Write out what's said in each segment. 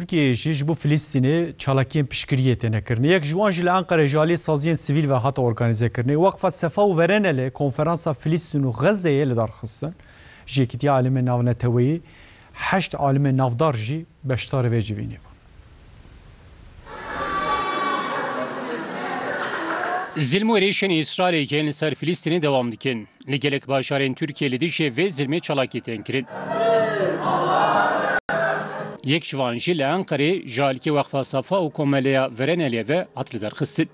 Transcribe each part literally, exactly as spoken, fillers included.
Tirkiyeyê jî ji bo Filistînê çalakiyên piştgiriyê têne kirinê. Yek ji wan jî li Enqerê ji aliyê saziyên sivîl ve hate organîzekirinê. Weqfa Sefa û Verenelê konferansa Filistîn û Xezeyê li dar xistin. Ji Yekîtiya Alimên Navneteweyî heşt alimê navdar jî beşdarê vê civînê bûn. Zilm û êrîşên Îsraîlê yên li ser Filistînê dewam dikin. Li gelek bajarên Tirkiyê li dijî vê zilmê çalakî tên kirin. Yek ji van jî li Enqerê ji aliyê Weqfa Safa û Komeleya Verenelê ve hat lidarxistin.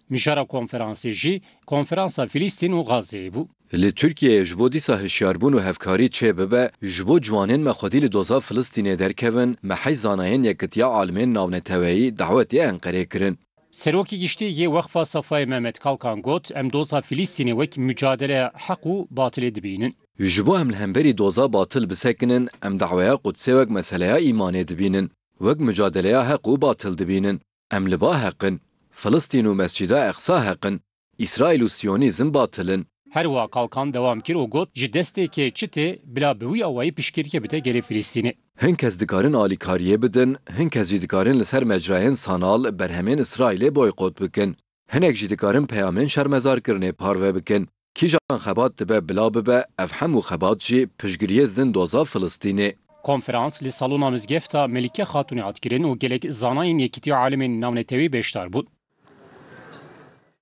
Mijara konferansê jî Konferansa Filistîn û Xazeyê bû. Li Tirkiyeyê ji bo dîsa hişyarbûn û hevkarî çêbibe, ji bo ciwanên me xwedî li doza Filistînê derkevin, me heyî zanayên Yekîtiya Alimên Navneteweyî dawetê Enqerê kirin. Serokê Giştî yê Weqfa Safayê Mehmet Kalkan got, em doza Filistînê wek mucadeleya heq û batilê dibînin. Ji bo em li hemberî doza batil bisekinin, em daweya Qudsê wek meseleya îmanê dibînin, wek mucadeleya heq û batil dibînin. Em li ba heq in. Filistîn û Mescîda Eqsa heq in. Îsraîl û Siyonîzm batil in. Her wiha Kalkan dewam kir û got, ji destê kê çi tê, bila bi wî awayî piştgiriyê bide gelê Filistînê. Hin kes dikarin alîkariyê bidin, hin kes jî dikarin li ser mecrayên sanal berhemên Îsraîlê boykot bikin. Hinek jî dikarin peyamên şermezarkirinê parve bikin. Kîjan xebat dibe bila bibe, ev hemû xebat jî piştgiriyê didin doza Filistînê. Konferans li salona Mizgefta Melike Xatûnê hat kirin û gelek zanayên Yekîtiya Alimên Navnetewî beşdar bûn.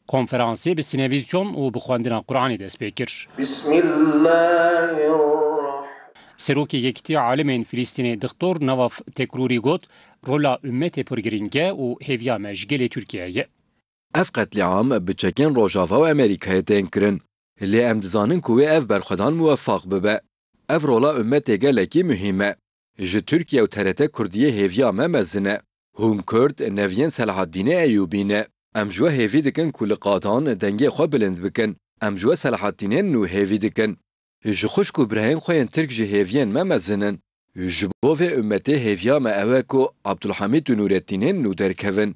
Konferansê bi sînevîzyon û bi xwendina Quranê dest pê kir. Bismillahirrahman. Serokê Yekîtiya Alimên Filistînê Dixtor Nawaf Tekrûrî got, rola ummetê pir girîng e û hêviya me ji gelê Tirkiyeyê ye. Ev qetlîam bi çekên Rojava û Amerîkayê tên kirin. Lê em dizanin ku wê ev berxwedan muwefaq bibe. Ev rola ummetê gelekî muhîm e. Ji Tirkiye û T R T Kurdiyê hêviya me mezin e. Hûn Kurd neviyên Selahaddînê Eyûbî ne. Em ji we hêvî dikin ku li qadan dengê xwe bilind bikin. Em ji we Selahaddînên nû hêvî dikin. Ji xwişk û birayên xwe yên Tirk jî hêviyên me mezin in. Ji bo vê ummetê hêviya me ew e ku Abdulhamîd û Nûrettînên nû derkevin.